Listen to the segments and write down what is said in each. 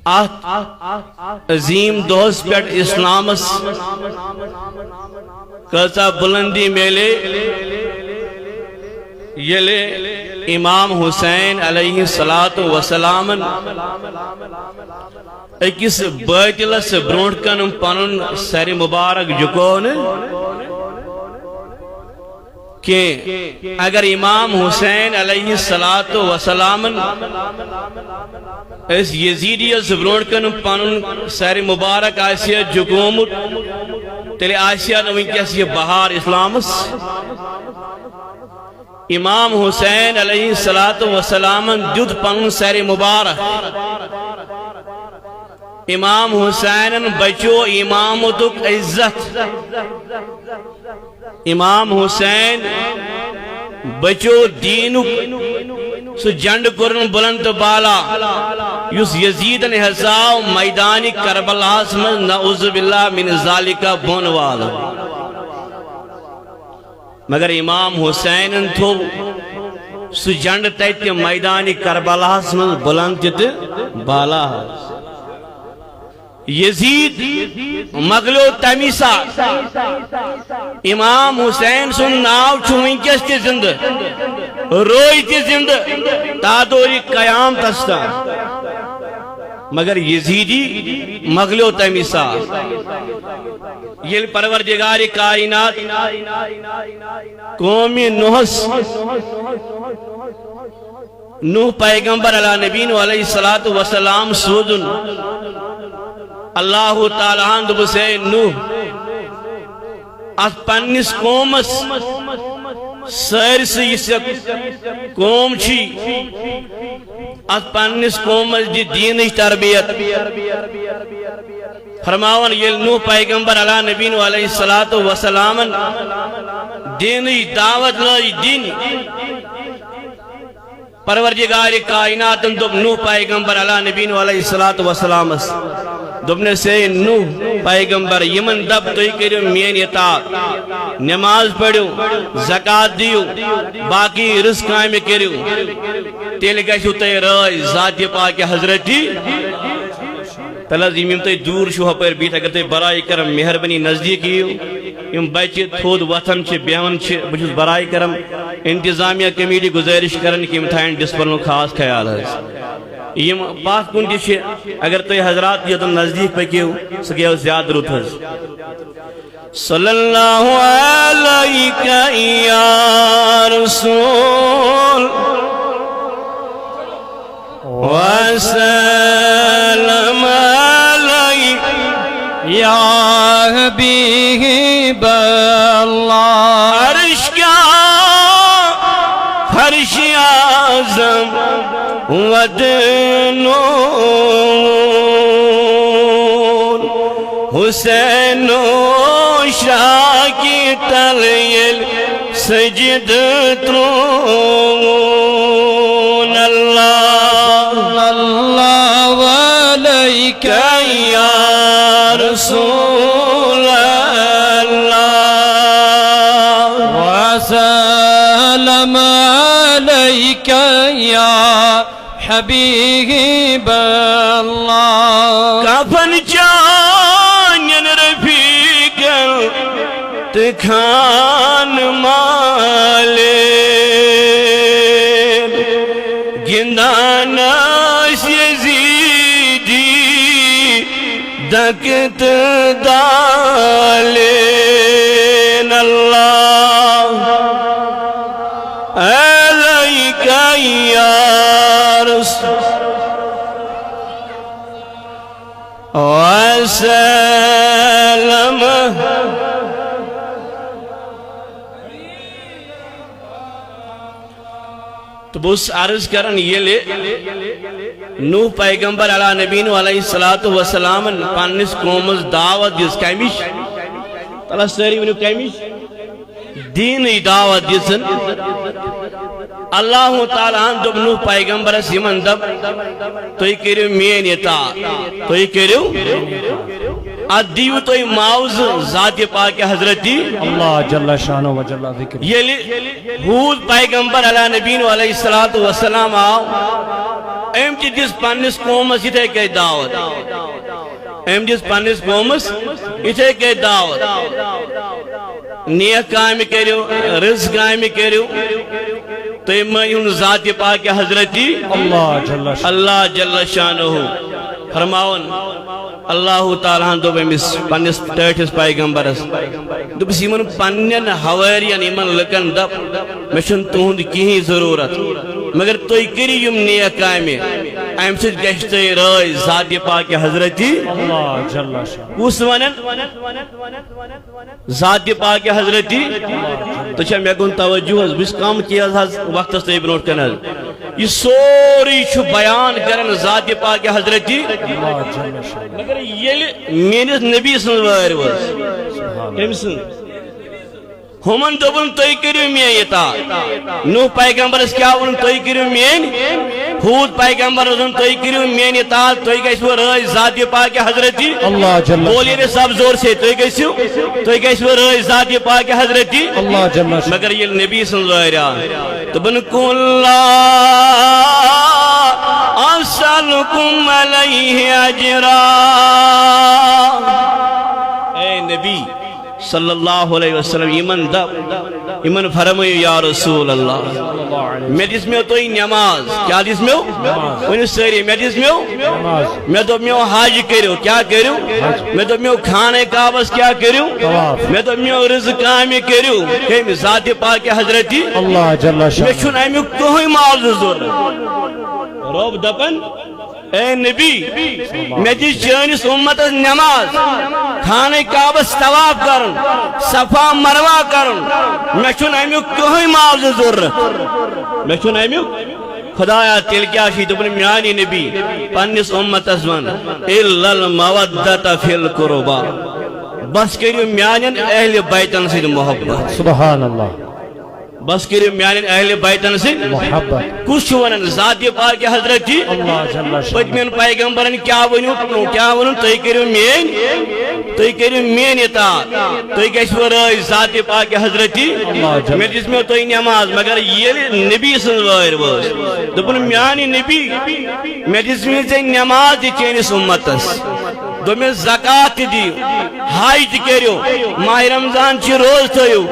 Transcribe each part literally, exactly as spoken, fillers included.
اتھ عظیم دۄہس پٮ۪ٹھ اسلامس کۭژاہ بلندی میلے، ییٚلہِ امام حسین علیہ الصلوۃ والسلامن أکِس بٲطلس برونٛٹھ کن پنُن سرِ مبارک جُکو نہٕ کینٛہہ۔ اگر امام حسین علیہ الصلوۃ والسلامن أسۍ یزیدیس برونٛٹھ کن پنُن سرِ مبارک آسہِ ہا جُکومُت، تیٚلہِ آسہِ ہا نہٕ وٕنکیٚس یہِ بہار اسلامس۔ امام حسین علیہ الصلوۃ والسلامن دیُت پنُن سرِ مبارک۔ امام حسینن بچو امامتُک عزت۔ امام حسین بچو دینُک سُہ جنڈٕ کوٚرُن بلند تہٕ بالا، یُس یزیدن ہیژاو میدانِ کربلاہس منٛز، نعوذ باللہ من ذالک، بۄن والُن۔ مگر امام حسینن تھوٚو سُہ جنڈٕ تتہِ میدانِ کربلاہس منٛز بلند تہِ تہٕ بالا۔ یزید مۄکلیو تمی ساتہٕ۔ امام حسین سُنٛد ناو چھُ وٕنکیٚس تہِ زندٕ، روزِ تہِ زندٕ، تا دورِ قیامتس تام۔ مگر یزیدی مۄکلیو تمی ساتہٕ۔ ییٚلہِ پروردگار کائنات قومِ نوحس نوح پیغمبر علیٰ نبینا علیہ الصلوۃ والسلام سوزُن۔ اللہ تعالیٰ ہن دوٚپُس، اے نوح، اتھ پننِس قومس سٲرسٕے، یُس ژےٚ قوم چھی، اتھ پننِس قومس دِ دینٕچ تربیت۔ فرماوان ییٚلہِ نوح پیغمبر علیٰ نبینا علیہ الصلوۃ والسلامن دینٕچ دعوت لٲج دِنۍ، پروردگار کائناتن دوٚپ نوح پیغمبر علیٰ نبینا علیہ الصلوۃ والسلامس، دوٚپنس، اے نوح پیغمبر، یِمن دپ تُہۍ کٔرِو میٲنۍ اطاعت، نماز پٔرِو، زکوٰۃ دِیِو، باقی رٕژ کامہِ کٔرِو، تیٚلہِ گژھِو تۄہہِ رٲضۍ ذاتِ پاکِ حضرتی۔ تَلہٕ حظ، یِم، یِم تُہۍ دوٗر چھِو ہُپٲرۍ بِہِتھ، اگر تُہۍ برائے کرم مہربٲنی نزدیٖک یِیِو، یِم بچہِ تھوٚد وۄتھان چھِ، بیٚہوان چھِ، بہٕ چھُس برائے کرم انتظامیہ کمیٹی گُزٲرِش کران کہِ یِم تھاون ڈسپلنُک خاص خیال حظ۔ یِم پتھ کُن تہِ چھِ، اگر تُہۍ حضرات یوٚتَن نزدیٖک پٔکِو، سُہ گٔیو زیادٕ رُت حظ۔ صلی اللہ علیک یا رسول وسلم علیک یا حبیب اللہ۔ عرش کیا فرش اعظم ودنون، حسین و شاہ کی تل ییٚلہِ سجدٕ ترون۔ اللہ، اللہ علیک یا رسول اللہ، وسلم علیک یا حبیب اللہ۔ کفن چانٮ۪ن رفیقن تہٕ خان مالین، گِنٛدان ٲسۍ یزیدی دکہٕ تہٕ دالین۔ اللہ علیک یا رسول وسلم۔ تہٕ بہٕ اوسُس عرض کران، ییٚلہِ نوح پیغمبر علیٰ نبینا علیہ الصلوۃ والسلامن پننِس قومس دعوت دِژ، کمِچ؟ تَلہٕ سٲری ؤنِو، کمِچ؟ دیٖنٕچ دعوت دِژٕن۔ اللہ تعالیٰ ہن دوٚپ نوح پیغمبرس، یِمن دپ، تُہۍ کٔرِو میٲنۍ اطاعت، تُہۍ کٔرِو، اتھ دِیِو تُہۍ معاوضہٕ ذاتِ پاکِ حضرتی۔ اللہ جل شانہ و جل ذکر۔ ییٚلہِ ہوٗد پیغمبر علیٰ نبینا علیہ الصلوۃ والسلام آو، أمۍ تہِ دِژ پننِس قومس یِتھے کٔنۍ دعوت۔ أمۍ دِژ پننِس قومس یِتھے کٔنۍ دعوت۔ نیک کامہِ کٔرِو، رٕژ کامہِ کٔرِو، تُہۍ مٲنِو نہٕ ذاتِ پاکِ حضرتی اللہ جل شانہ۔ اللہ جل شانہ فرماوان، اللہ تعالیٰ ہن دوٚپ أمِس پننِس ٹٲٹھِس پیغمبرس، دوٚپُس، یِمن پننٮ۪ن حوارین، یِمن لُکن دپ، مےٚ چھُنہٕ تُہُنٛد کِہیٖنۍ ضروٗرت، مگر تُہۍ کٔرِو یِم نیک کامہِ، امہِ سۭتۍ گژھِ تۄہہِ رٲضۍ ذاتِ پاکِ حضرتی۔ اللہ جل شانہ۔ کُس ونان؟ ذاتِ پاکِ حضرتی۔ تُہۍ چھا مےٚ کُن توجہ حظ؟ بہٕ چھُس کم چیز حظ وقتس تۄہہِ برونٛٹھ کنہِ حظ۔ یہِ سورُے چھُ بیان کران ذاتِ پاکِ حضرتی۔ اللہ جل شانہ۔ مگر ییٚلہِ میٲنِس نبی سٕنٛز وٲرۍ وٲژ، سبحان اللہ۔ کٔمۍ سٕنٛز؟ ہُمن دوٚپُن، تُہۍ کٔرِو میٲنۍ اطاعت۔ نوح پیغمبرس کیٛاہ ووٚنُن؟ تُہۍ کٔرِو میٲنۍ۔ ہود پیغمبرس ووٚن، تُہۍ کٔرِو میٲنۍ اطاعت، تُہۍ گژھِوٕ رٲضۍ ذاتِ پاکِ حضرتی۔ اللہ جل۔ بولیے رے سب زور سے، تُہۍ گژھِو، تُہۍ گژھِوٕ رٲضۍ ذاتِ پاکِ حضرتی۔ اللہ جل۔ مگر ییٚلہِ نبی سٕنٛز وٲرۍ آے، دوٚپُن، قل لا اسألکم علیہ اجرا۔ اے نبی صلی اللہ علیہ وسلم، یِمن دپ، یِمن فرمٲیِو، یا رسول اللہ، مےٚ دِژ مےٚ تۄہہِ نماز، کیٛاہ دِژ مےٚ؟ نماز۔ ؤنِو سٲری، مےٚ دِژ مےٚ؟ نماز۔ مےٚ دوٚپ مےٚ حج کٔرِو، کیٛاہ کٔرِو؟ حج۔ مےٚ دوٚپ مےٚ خانہ کعبس کیٛاہ کٔرِو؟ طواف۔ مےٚ دوٚپ مےٚ رٕژ کامہِ کٔرِو، کٔمۍ؟ ذاتِ پاکِ حضرتی۔ اللہ جل شانہ۔ مےٚ چھُنہٕ امیُک کٕہٕنۍ معاوضہٕ ضروٗرت۔ رۄب دپان، اے نبی، مےٚ دِژ چٲنِس اُمتس نماز، خانہ کعبس طواف کرُن، صفا مروہ کرُن، مےٚ چھُنہٕ امیُک کٕہٕنۍ معاوضہٕ ضروٗرت۔ مےٚ چھُنہٕ امیُک۔ خدایا، تیٚلہِ کیٛاہ چھُے؟ دوٚپُن، میٛانہِ نبی، پننِس اُمتس وَن، الا المودۃ فی القربی، بس کٔرِو میٛانٮ۪ن اہلِ بیتن سۭتۍ محبت۔ سبحان اللہ۔ بس کٔرِو میانٮ۪ن اہلِ بیتن سۭتۍ محبت۔ کُس چھُ ونان؟ ذاتِ پاکِ حضرتی۔ اللہ جل شانہ۔ پٔتمٮ۪ن پیغمبرن کیٛاہ ؤنِو؟ کیٛاہ ووٚنُن؟ تُہۍ کٔرِو میٲنۍ، تُہۍ کٔرِو میٲنۍ اطاعت، تُہۍ گژھِوٕ رٲضۍ ذاتِ پاکِ حضرتی۔ اللہ جل۔ مےٚ دِژ مےٚ تۄہہِ نماز، مگر ییٚلہِ نبی سٕنٛز وٲرۍ وٲژ، دوٚپُن، میانہِ نبی، مےٚ دِژ مےٚ ژےٚ نماز تہِ چٲنِس اُمتس۔ دوٚپمَس، زکوٰۃ تہِ دِیِو، حج تہِ کٔرِو، ماہِ رمضان چہِ روزٕ تھٲیِو،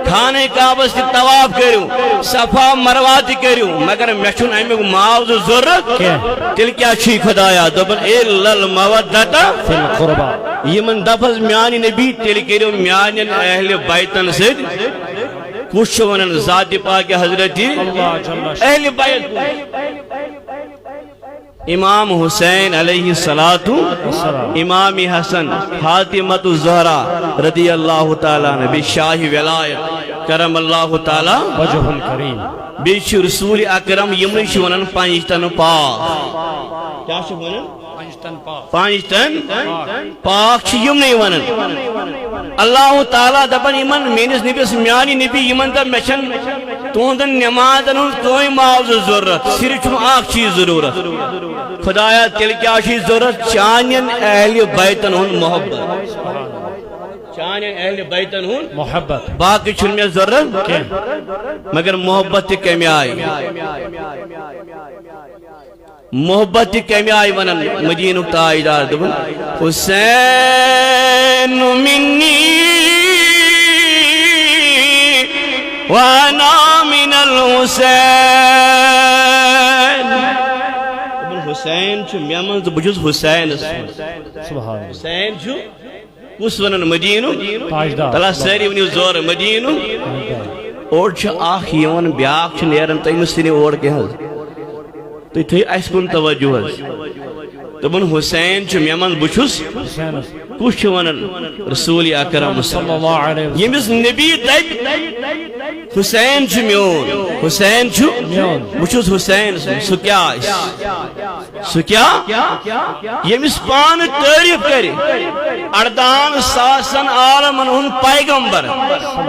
خانہ کعبس تہِ طواف کٔرِو، صفا مروہ تہِ کٔرِو، مگر مےٚ چھُنہٕ اَمیُک معاوضہٕ ضروٗرت کینٛہہ۔ تیٚلہِ کیٛاہ چھُے خدایا؟ دوٚپُن، الا المودۃ فی القربی۔ یِمن دپس میانہِ نبی، تیٚلہِ کٔرِو میانٮ۪ن اہلِ بیتن سۭتۍ۔ کُس چھُ ونان؟ ذاتِ پاکِ حضرتی۔ اللہ جل شانہ۔ اہلِ بیت۔ امام حسین علیہ الصلوۃ، امام حسن، فاطمۃ الزہرا رضی اللہ تعالیٰ عنہ، بیٚیہِ شاہ ولایت کرم اللہ تعالیٰ۔ وجہ الکریم۔ بیٚیہِ چھُ رسول اکرم، یِمنٕے چھِ ونان پنجتن پاک۔ کیٛاہ چھِ ونان؟ پنجتن پاک۔ پنجتن پاک چھِ یِمنٕے ونان۔ اللہ تعالیٰ دپان یِمن، میٲنِس نبیَس، میانہِ نبی، یِمن دپ، مےٚ چھَنہٕ تُہنٛدن نمازن ہُنٛد کٕہٕنۍ معاوضہٕ ضروٗرت، صرف چھُم اکھ چیٖز ضروٗرت۔ خدایا، تیٚلہِ کیٛاہ چھُے ضروٗرت؟ چانٮ۪ن اہلِ بیتن ہُنٛد محبت۔ چانٮ۪ن اہلِ بیتن ہُنٛد محبت۔ باقٕے چھُنہٕ مےٚ ضروٗرت کینٛہہ۔ مگر محبت تہِ کمہِ آیہِ؟ محبت تہِ کمہِ آیہِ ونان مدینُک تاجدار؟ دوٚپُن، حسین منی وانا من الحسین۔ دوٚپُن، حسین چھُ مےٚ منٛز تہٕ بہٕ چھُس حسینس منٛز۔ سبحان اللہ۔ حسین چھُ کُس ونان؟ مدینُک تاجدار۔ تلا سٲری ؤنِو زورٕ، مدینُک۔ تاجدار۔ اورٕ چھُ اکھ یِوان، بیٛاکھ چھُ نیران، تٔمِس تہِ نہٕ اورٕ کینٛہہ حظ۔ تُہۍ تھٲیِو اَسہِ کُن توجہ حظ۔ دوٚپُن، حسین چھُ مےٚ منٛز، بہٕ چھُس۔ حسینس۔ کُس چھُ ونان؟ رسول اکرم صلی اللہ علیہ وسلم۔ ییٚمِس نبی دَپہِ، حسین چھُ میون، حسین چھُ میون۔ بہٕ چھُس حسین سُنٛد، سُہ کیٛاہ آسہِ؟ سُہ کیٛاہ؟ ییٚمِس پانہٕ تعریف کرِ ارداہن ساسن عالمن ہُنٛد پیغمبر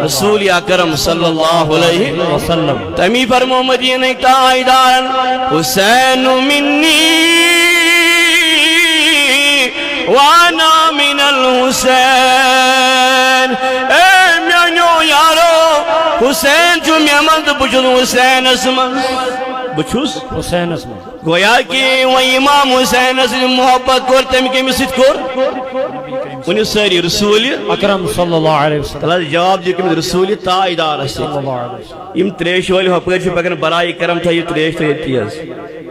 رسول اکرم صلی اللہ علیہ وسلم۔ تمی فرمو مدینہ تاجدارن، حسین منی وانا من الحسین۔ اے میانیو یارو، حسین چھُ مےٚ منٛز تہٕ بہٕ چھُس حسینس منٛز۔ بہٕ چھُس حسینس منٛز۔ گویا کہ وۄنۍ امام حسینس سۭتۍ محبت کوٚر، تٔمۍ کٔمِس سۭتۍ کوٚر؟ ؤنِو سٲری، رسول اکرم صلی اللہ علیہ وسلم۔ تَلہٕ حظ جواب دِیِو کٔمِس؟ رسول تاجدارس سۭتۍ۔ صلی اللہ علیہ وسلم۔ یِم تریش وٲلۍ ہۄپٲرۍ چھِ پکان، برائے کرم تھٲیِو تریش تھٲیِتھ تیز۔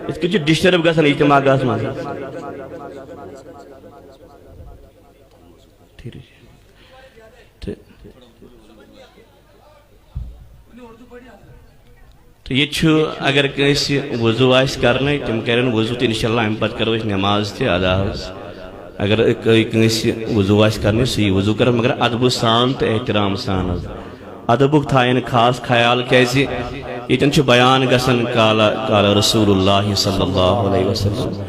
یِتھ کٔنۍ چھِ disturb گژھان اجتماعس منٛز۔ ٹھیٖک۔ تہٕ تہٕ ییٚتہِ چھُ، اگر کٲنٛسہِ وضوٗ آسہِ کرنَے، تِم کرن وضوٗ تہٕ انشاءاللہ اَمہِ پتہٕ کرو أسۍ نماز تہِ ادا حظ۔ اگر کٲ-، کٲنٛسہِ وضوٗ آسہِ کرنَے، سُہ یی وضوٗ کرنَس، مگر ادبہٕ سان تہٕ احترام سان حظ۔ ادبُک تھایَن خاص خیال، کیازِ ییٚتٮ۪ن چھُ بیان گژھان قال، قال رسول اللہ صلی اللہ علیہ وسلم۔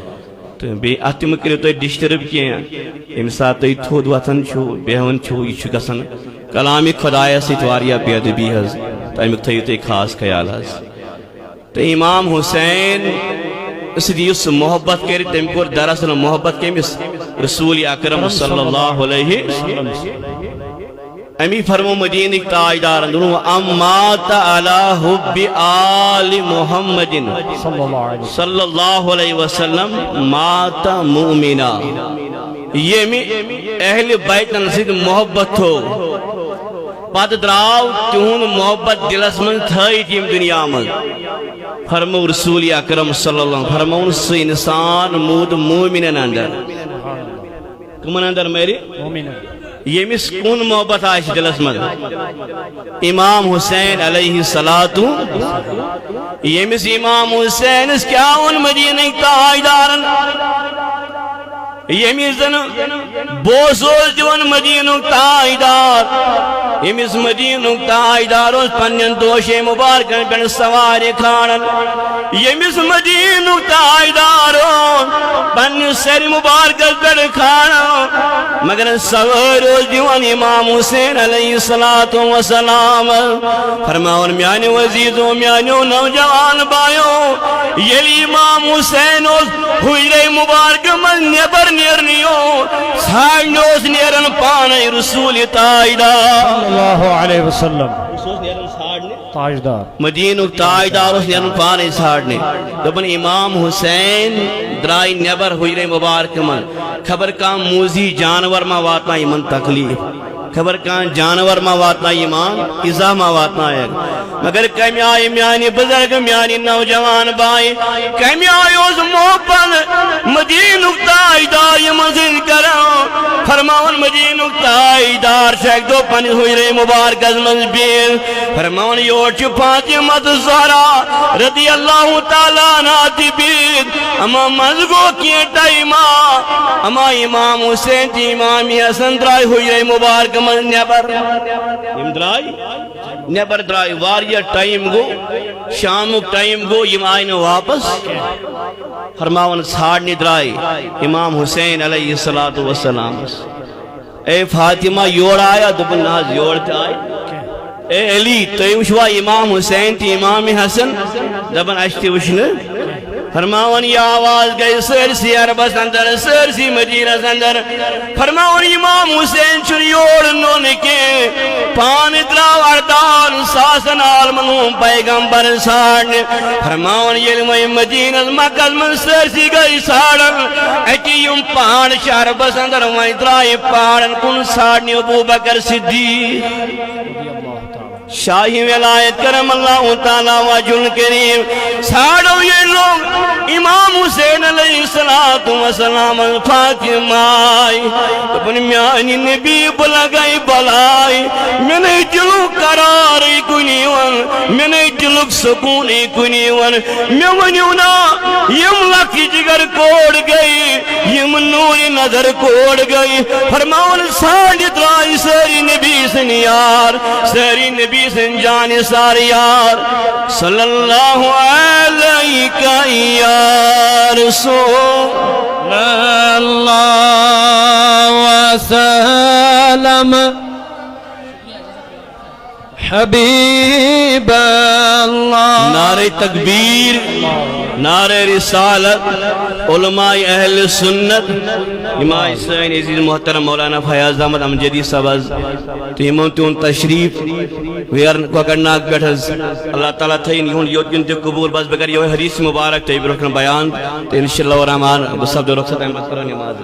تہٕ بیٚیہِ اَتھ تہِ مہٕ کٔرِو تُہۍ disturb کینٛہہ۔ ییٚمہِ ساتہٕ تُہۍ تھوٚد وۄتھان چھِو، بیٚہوان چھِو، یہِ چھُ گژھان کلامِ خۄدایَس سۭتۍ واریاہ بے ادبی حظ۔ تہٕ اَمیُک تھٲیِو تُہۍ خاص خیال حظ۔ تہٕ امام حسین سۭتۍ یُس محبت کرِ، تٔمۍ کوٚر دراصل محبت کٔمِس؟ رسول اکرم صلی اللہ علیہ۔ امی فرمو مدینٕکۍ تاجدارن، دوٚپُن، "وَمَنْ مَاتَ عَلَى حُبِّ آلِ مُحَمَّدٍ صلی اللہ علیہ وسلم مَاتَ مُؤْمِنًا۔" ییٚمہِ اہلِ بیتن سۭتۍ محبت تھوٚو، پتہٕ درٛاو تِہُنٛد محبت دِلس منٛز تھٲیِتھ ییٚمہِ دُنیا منٛز۔ فرموو رسول اکرم صلی اللہ علیہ وسلم، فرمووُن، سُہ انسان موٗد مومنن اندر۔ کٕمن اندر مَرِ؟ مومنن۔ ییٚمِس کُن محبت آسہِ دِلس منٛز۔ امام حسین علیہ الصلوۃ، ییٚمِس امام حسینس کیٛاہ ووٚن مدینٕکۍ تاجدارن؟ ییٚمِس زن بہٕ اوسُس دِوان مدینُک تاجدار، ییٚمِس مدینُک تاجدار اوس پننٮ۪ن دوشے مبارکن پٮ۪ٹھ سوارِ کھالان، ییٚمِس مدینُک تاجدار اوس پننِس سرِ مبارکس پٮ۪ٹھ کھالان، مگر سوٲرۍ اوس دِوان امام حسین علیہ الصلوۃ والسلام۔ فرماوان، میانیو عزیزو، میانیو نوجوان بایو، ییٚلہِ امام حسین اوس حجرے مبارکہ منٛز نٮ۪بر نیرنٕے یوت، ژھانٛڈنہِ اوس نیران پانے رسول تاجدار۔ صلی اللہ علیہ وسلم۔ سُہ اوس نیران ژھانٛڈنہِ۔ تاجدار۔ مدینُک تاجدار اوس نیران پانے ژھانٛڈنہِ۔ دوٚپُن، امام حسین درٛاے نٮ۪بر حجرے مبارکہ منٛز۔ خبر کانٛہہ موٗزی جانور ما واتنایہِ یِمن تکلیف۔ خبر کانٛہہ جانور ما واتنایہِ یِمن، ایزا ما واتنایَکھ۔ مگر کمہِ آیہِ میانہِ بزرگ، میانہِ نوجوان بایہِ، کمہِ آیہِ اوس محبت مدینُک تاجدار یِمن سۭتۍ کران؟ فرماوان، مدینُک تاجدار چھُ اکہِ دۄہ پننِس حجرے مبارکس منٛز بِہِتھ۔ فرماوان، یور چھِ فاطمہ الزہرا رضی اللہ تعالیٰ عنہا تہِ بِہِتھ۔ اما منٛزٕ گوٚو کینٛہہ ٹایما، اما امام حسین تہٕ امام حسن درٛاے حجرے مبارکہ منٛز نٮ۪بر۔ یِم درٛاے نٮ۪بر، درٛاے، واریاہ ٹایم گوٚو، شامُک ٹایم گوٚو، یِم آے نہٕ واپس۔ فرماوان، ژھانٛڈنہِ درٛاے امام حسین علیہ الصلوۃ والسلام۔ اے فاطمہ، یور آیا؟ دوٚپُن، نہ حظ، یور تہِ آے۔ اے علی، تُہۍ وٕچھوا امام حسین تہٕ امام حسن؟ دپان، اسہِ تہِ وٕچھ نہٕ۔ فرماوان، یہِ آواز گٔے سٲرسٕے عربس اندر، سٲرسٕے مدینس اندر۔ فرماوان، امام حسین چھُنہٕ یور نوٚن کینٛہہ، پانہٕ درٛاو ارداہن ساسن عالمن ہُنٛد پیغمبر ژھانٛڈنہِ۔ فرماوان، ییٚلہِ وۄنۍ مدینس مکس منٛز سٲرسٕے گٔے ژھانٛڈان، اتی یِم پہاڑ چھِ عربس اندر، وۄنۍ درٛایہِ پہاڑن کُن ژھانٛڈنہِ ابوبکر صدیق۔ شاہی ولایت کرم اللہ تعالیٰ وجہ الکریم۔ ژھانٛڈو یہِ لوٚگ امام حسین علیہ الصلوۃ والسلام، فاطمہ آے۔ دوٚپُن، میانہِ نبی، بہٕ لگے بلاے، مےٚ نے دِلُک قرارٕے کُنہِ یِوان، مےٚ نے دِلُک سکوٗنٕے کُنہِ یِوان۔ مےٚ ؤنِو نا، یِم لۄکٕٹۍ جگر کوٚت گٔے؟ یِم نوٗرِ نظر کوٚت گٔے؟ فرماوان، ژھانٛڈِ درٛاے سٲری نبی سٕنٛدۍ یار، سٲری نبی سٕنٛدۍ جانہِ سارِ یار۔ صلی اللہ علیک یا رسول اللہ وسلم۔ حبیب اللہ۔ نعرہ تکبیر، نعرہ رسالت، علماء اہل سنت، یِم آے سٲنۍ عزیز محترم مولانا فیاض احمد امجدی صٲب حظ، تہٕ یِمو تہِ اوٚن تشریف ویر کۄکرناگ پٮ۪ٹھ حظ۔ اللہ تعالیٰ تھٲیِن یِہُنٛد یوٚت کِنۍ تہِ قبوٗل۔ بس بہٕ کرٕ یِہوٚے حدیث مبارک تۄہہِ برٛونٛہہ کُن بیان، تہٕ انشاءاللہ الرحمن بہٕ سپدٕ رۄخصت، تَمہِ پتہٕ کرو نماز۔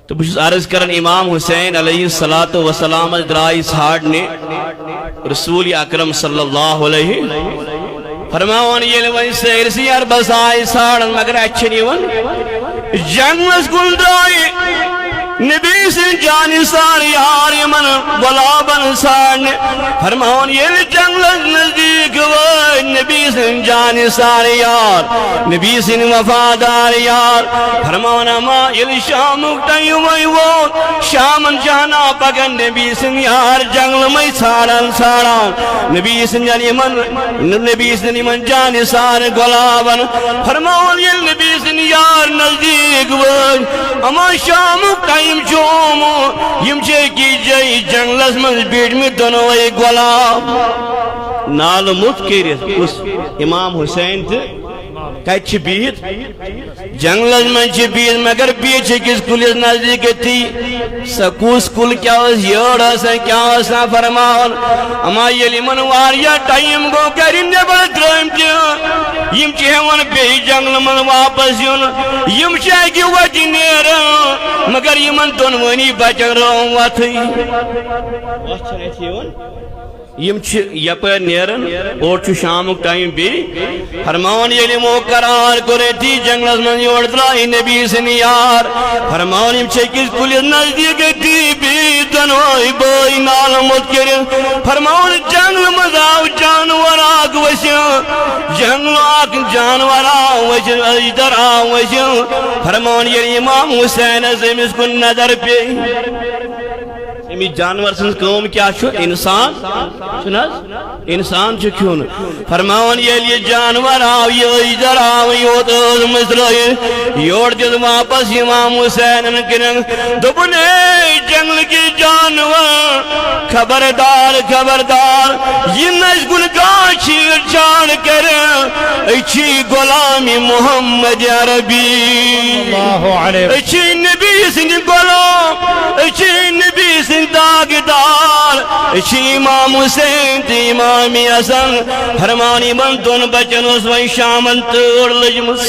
تہٕ بہٕ چھُس عرض کران، امام حسین علیہ الصلوۃ والسلام حظ درٛاے ژھانٛڈنہِ رسول اکرم صلی اللہ علیہ۔ فرماوان ییٚلہِ وۄنۍ سٲرسٕے عربس آے ژھانٛڈان، مگر اَتہِ چھِنہٕ یِوان۔ جنگلس کُن درٛاے نبی سٕنٛدۍ جانہِ سارِ یار یِمن گۄلابن ژھانٛڈنہِ۔ فرماوان ییٚلہِ جنگلس نزدیٖک وٲتۍ نبی سٕنٛدۍ جانہِ سارِ یار، نبی سٕنٛدۍ وفادار یار، فرماوان اما ییٚلہِ شامُک ٹایم وۄنۍ ووت، شامن چھِ ہنا پکان نبی سٕنٛدۍ یار جنگلہٕ مٔنٛزۍ ژھانٛڈان ژھانٛڈان نبی سٕنٛدٮ۪ن یِمن، نبی سٕنٛدٮ۪ن یِمن جانہِ سارِ گۄلابن۔ فرماوان ییٚلہِ نبی سٕنٛدۍ یار نزدیٖک وٲتۍ، اما شامُک ٹایم چھُ آمُت، یِم چھِ أکِس جایہِ جنگلس منٛز بیٖٹھمٕتۍ دۄنوَے گۄلاب۔ نالہٕ موٚت کٔرِتھ کُس؟ امام حسین تہٕ کتہِ چھِ بِہِتھ؟ جنگلس منٛز چھِ بِہِتھ، مگر بِہِتھ چھِ أکِس کُلِس نزدیٖک أتھی۔ سۄ کُس کُل، کیٛاہ ٲس یٲر آسان، کیٛاہ ٲس آسان فرماوان؟ اما ییٚلہِ یِمن واریاہ ٹایم گوٚو گرِ نٮ۪بر درٛٲمتہِ، یِم چھِ ہٮ۪وان بیٚیہِ جنگلہٕ منٛز واپس یُن۔ یِم چھِ اکہِ وتہِ نیران، مگر یِمن دۄنوٕنی بچن رٲو وتھٕے۔ وتھ چھنہٕ اَتھِ یِوان۔ یِم چھِ یپٲرۍ نیران، اورٕ چھُ شامُک ٹایم بیٚیہِ۔ فرماوان ییٚلہِ یِمو قرار کوٚر أتی جنگلس منٛز، یورٕ درٛاے نبی سٕنٛدۍ یار۔ فرماوان یِم چھِ أکِس کُلِس نزدیٖک أتی بیٚیہِ دۄنوَے بٲے نالہٕ موٚت کٔرِتھ۔ فرماوان جنگلہٕ منٛز آو جانور اکھ ؤسِتھ، جنگلہٕ اکھ جانور آو ؤسِتھ، اجدر آو ؤسِتھ۔ فرماوان ییٚلہِ امام حسینس أمِس کُن نظر پیٚیہِ، أمِس جانور سٕنٛز کٲم کیٛاہ چھُ؟ انسان چھُنہٕ حظ؟ انسان چھُ کھیوٚن۔ فرماوان ییٚلہِ یہِ جانور آو، یہِ أجدر آو، یوت ٲس مٕژرٲیِتھ، یورٕ دیُت واپس امام حسینن کِنن۔ دوٚپُن، اے جنگلہٕ کہِ جانور، خبردار، خبردار، یہِ نَسہِ کُنہِ کانٛہہ چھیڑ چھاڑ کرِ، أسۍ چھِ غلام محمد عربی۔ اللہ علیہ۔ أسۍ چھِ نبی سٕنٛدۍ غلام، أسۍ چھِ نبی سٕنٛدۍ تاغدار، أسۍ چھِ امام حسین تہٕ امام حسن۔ فرمان یِمن دۄن بچن اوس وۄنۍ شامن تۭر لٔجمٕژ۔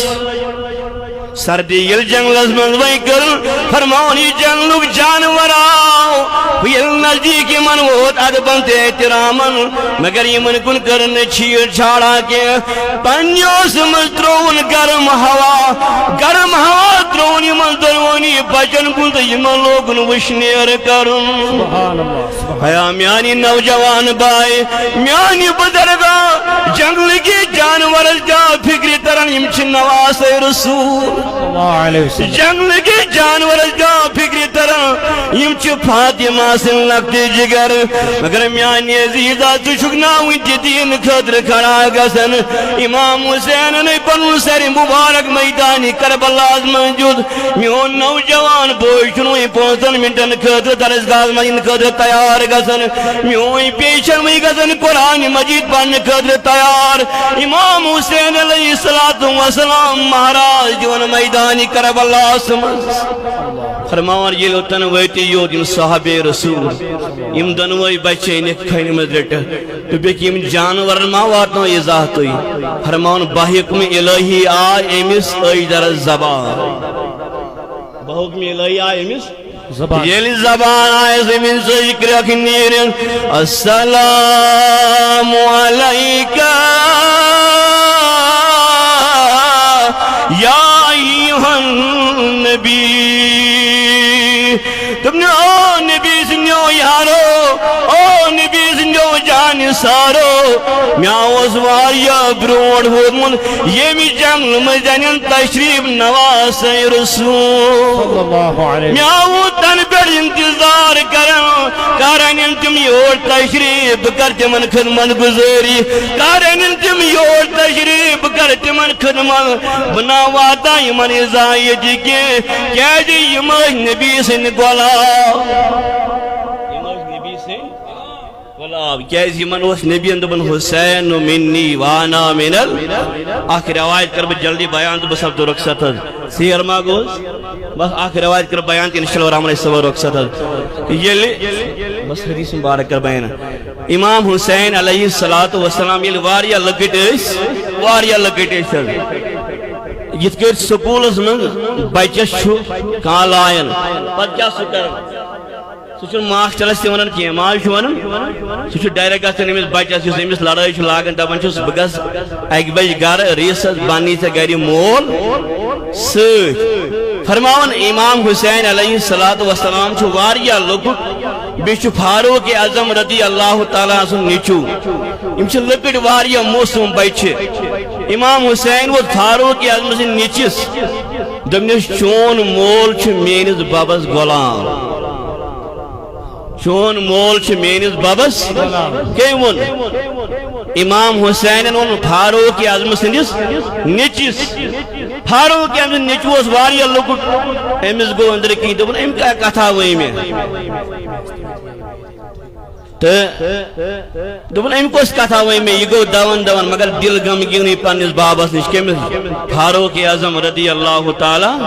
سردی ییٚلہِ جنگلس منٛز وۄنۍ کٔر، فرماوان یہِ جنگلُک جانور آو۔ ییٚلہِ نزدیٖک یِمن ووت ادبن تہٕ احترامن، مگر یِمن کُن کٔر نہٕ چھیڑ چھاڑا کینٛہہ۔ پننہِ اوس منٛز ترٛووُن گرم ہوا، گرم ہوا ترٛووُن یِمن دۄنوٕنی بچن کُن تہٕ یِمن لوگُن وٕشنیر کرُن۔ سبحان اللہ، سبحان۔ ہیا میانہِ نوجوان بایہِ، میانہِ بزرگا، جنگلٕکہِ جانورس کیٛاہ فکرِ تران، یِم چھِ نواسے رسول۔ اللہ علیہ وسلم۔ جنگلٕکہِ جانورس کیٛاہ فکرِ تران، یِم چھِ فاطمہ سٕنٛدۍ لۄکٹہِ جگر۔ مگر میانہِ عزیزا، ژٕ چھُکھ نا وُنہِ تہِ دیٖن خٲطرٕ کھڑا گژھان۔ امام حسینن پنُن سرِ مبارک میدانِ کربلاہس منٛز دیُت۔ میون نوجوان بوے چھُنہٕ وۄنۍ پانٛژن منٹن خٲطرٕ درسگاہس منٛز یِنہٕ خٲطرٕ تیار گژھان۔ میون پیچھن وۄنۍ گژھان قرآن مجید پرنہٕ خٲطرٕ تیار۔ امام حسین علیہ الصلوۃ والسلام مہراز دِوان میدانِ کربلاہس منٛز۔ فرماوان ییٚلہِ اوٚتن وٲتی یوت یِم صحابہ رسول، یِم دۄنوَے بچے نِکھ کھنہِ منٛز رٔٹِتھ، دوٚپُکھ، یِم جانورن ما واتنو ایزا تُہۍ؟ فرماوان، بحکم الہی آے أمِس أجدرس زبان۔ بحکم الہی آے أمِس زبان۔ ییٚلہِ زبان آیس أمِس سٕج کرٛٮ۪کھ نیٖرِتھ، السلام علیک یا ایھا النبی۔ دوٚپنہِ، او نبی سٕنٛدیو یارو، او نبی سٕنٛدیو جانہِ سارو، مےٚ اوس واریاہ برونٛٹھ ووتمُت ییٚمہِ جنگلہٕ منٛز انن تشریف نواسے رسول۔ صلی اللہ علیہ۔ مےٚ آوُس تنہٕ پٮ۪ٹھ انتظار کران، کر انن تِم یور تشریف، بہٕ کرٕ تِمن خدمت گزٲری، کر انن تِم یور تشریف، بہٕ کرٕ تِمن خدمت، بہٕ نا واتہٕ یِمن ایزا ییٚتہِ کینٛہہ، کیازِ یِم ٲسۍ نبی سٕنٛدۍ غلام۔ یِم ٲسۍ نبی سٕنٛدۍ غلام۔ کیازِ یِمن اوس نبین دوٚپمُت، "حسین منی وانا من ال"۔ اکھ روایت کر بہٕ جلدی بیان تہٕ بہٕ سپدٕ رخصت حظ۔ ژیر ما گوس؟ بس اکھ روایت کر بیان تہٕ انشاءاللہ الرحمن أسۍ سپدو رخصت حظ۔ ییٚلہِ، بس حدیث مبارک کر بیان۔ امام حسین علیہ الصلوۃ والسلام ییٚلہِ واریاہ لۄکٕٹۍ ٲسۍ، واریاہ لۄکٕٹۍ ٲسۍ حظ۔ یِتھ کٲٹھۍ سکوٗلس منٛز بچس چھُ کانٛہہ لایان، پتہٕ کیٛاہ سُہ کران؟ سُہ چھُنہٕ ماسٹرس تہِ ونان کینٛہہ، ما چھُ ونان؟ سُہ چھُ ڈائریکٹ گژھان أمِس بچس، یُس أمِس لڑٲے چھُ لاگان، دپان چھُس، "بہٕ گژھٕ اکہِ بجہِ گرٕ، ریٖسس بننی ژےٚ گرِ مول سۭتۍ۔" فرماوان امام حسین علیہ الصلوۃ والسلام چھُ واریاہ لۄکُٹ، بیٚیہِ چھُ فاروق اعظم رضی اللہ تعالیٰ سُنٛد نیٚچوٗ۔ یِم چھِ لۄکٕٹۍ واریاہ معصوم بچہِ۔ امام حسین ووت فاروق اعظم سٕنٛدِ نیٚچوِس، دوٚپنس، "چون مول چھُ میٲنِس ببس غلام۔" چون مول چھُ میٲنِس ببس۔ کٔمۍ ووٚن؟ امام حسینن ووٚن فاروق اعظم سٕنٛدِس نیٚچوِس۔ فاروق اعظم سُنٛد نیٚچوٗ اوس واریاہ لۄکُٹ، أمِس گوٚو أنٛدرٕ کِنۍ، دوٚپُن، "أمۍ کیٛاہ کتھا ؤنۍ مےٚ؟" تہٕ دوٚپُن، "أمۍ کۄس کتھا ؤنۍ مےٚ؟" یہِ گوٚو دون دون، مگر دِل غمگیٖنٕے پننِس بابس نِش۔ کٔمِس؟ فاروق اعظم رضی اللہ تعالیٰ۔